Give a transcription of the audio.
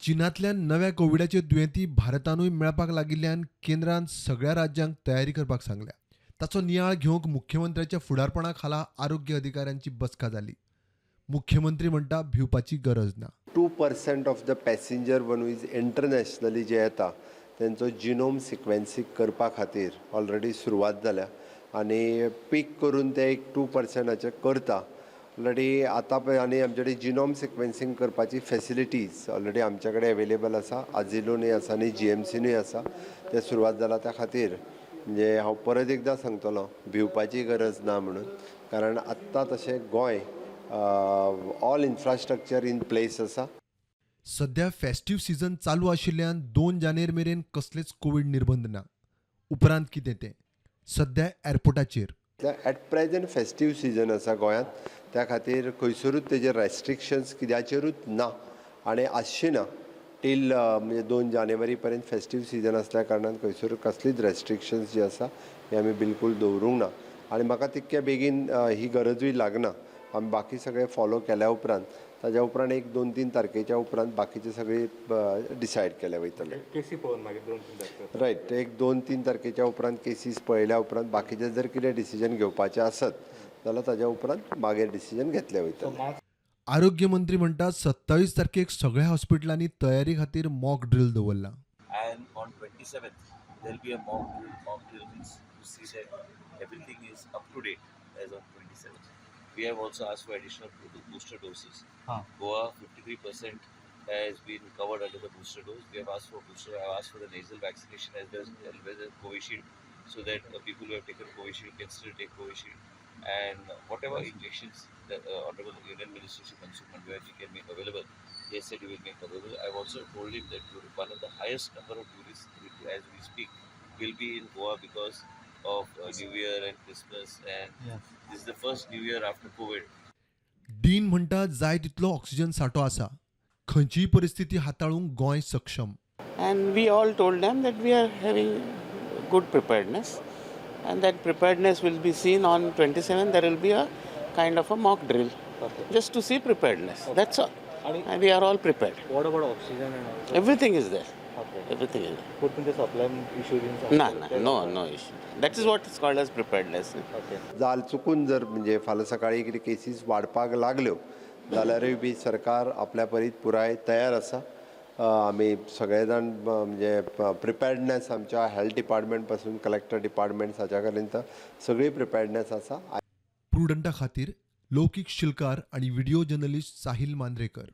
चीनांतल्यान नव्या कोविडाचे दुयेंती भारतानूय मेळपाक लागिल्ल्यान केंद्रान सगळ्या राज्यांक तयारी करपाक सांगल्या. ताचो नियाळ घेवंक मुख्यमंत्र्याच्या फुडारपणा खाला आरोग्य अधिकाऱ्यांची बसका जाली. मुख्यमंत्री म्हणटा, भिवपाची गरज ना. 2% of the passenger one is internationally जे येता तेंचो जिनोम सिक्वेन्सींग करपा खातीर ऑलरेडी सुरवात जाल्या आनी पीक करून ते एक 2%चें करता ऑलरेडी आतां पळय. आनी आमचे कडेन जिनोम सिक्वेन्सींग करपाची फेसिलिटीज ऑलरेडी आमचे कडेन अवेलेबल आसा. आजिलोनूय आसा आनी जीएमसीनूय आसा. ते सुरवात जाला. त्या खातीर म्हणजे हांव परत एकदां सांगतलो, भिवपाची गरज ना म्हणून, कारण आत्तां तशें Goem all infrastructure in place आसा. सध्या फेस्टीव सीझन चालू आशिल्ल्यान 2 जानेर मेरेन कसलेच कोवीड निर्बंध ना. उपरांत कितें तें सध्या एअरपोर्टाचेर एट प्रेजेंट फेस्टीव सिजन आसा गोंयांत, त्या खातीर खंयसरूच तेजेर रेस्ट्रिक्शन्स कित्याचेरूच ना आनी आसची ना टील म्हणजे 2 जानेवारी पर्यंत. फेस्टीव सिजन आसल्या कारणान खंयसर कसलीच रेस्ट्रिक्शन्स जी आसा ही आमी बिलकूल दवरूंक ना आनी म्हाका तितक्या बेगीन ही गरजूय लागना. आमी बाकी सगळें फॉलो केल्या उपरांत, ताज्या उपरांत एक 2-3 तारखेच्या उपरांत बाकीचे सगळे डिसायड केले वयतले. केसी पळोवन मागीर 2-3 तारखेर. रायट, एक 2-3 तारखेच्या उपरांत केसीस पळयल्या उपरांत बाकीचे जर कितें डिसिजन घेवपाचें आसत जाल्यार ताज्या उपरांत मागीर डिसिजन घेतले वयतले. आरोग्य मंत्री म्हणटा, 27 तारखेक सगळ्या हॉस्पिटलांनी तयारी खातीर मॉक ड्रील दवरला. And on 27th there'll be a mock drill. Mock drill means to see that everything is up to date as on 27th. We have also asked for additional booster doses. Goa 53% has been covered under the booster dose. We have asked for booster. I have asked for the nasal vaccination as well as Covishield, so that people who have taken Covishield can still take Covishield. And whatever injections that Honorable Union Minister Shri Mansukh Mandaviya ji can make available, he has said he will make available. I've also told him that one of the highest number of tourists as we speak will be in Goa because of New Year and Christmas, and this is the first New Year after COVID. Dean म्हणटा, जाय तितलो oxygen सांठो आसा. खंयचीय परिस्थिती हाताळूंक गोंय सक्षम. And we all told them that we are having good preparedness, and that preparedness will be seen on 27. There will be a kind of a mock drill just to see preparedness. That's all. And we are all prepared. What about oxygen and all? Everything is there. Everything is there. कुठून ते supply issue बीन? No issue. That is what is called as preparedness. Okay. जाल चुकून जर म्हणजे फाल्यां सकाळीं कितें केसीस वाडपाक लागल्यो जाल्यारूय बी सरकार आपल्या परीत पुराय तयार आसा. आमी सगळे जाण म्हणजे प्रिपेर्डनेस आमच्या हेल्थ डिपार्टमेंट पासून कलेक्टर डिपार्टमेंट हाच्या पर्यंत सगळी प्रिपेर्डनेस आसा. प्रुडंटा खातीर लौकीक शिलकार आणि व्हिडिओ जर्नलिस्ट साहिल मांद्रेकर.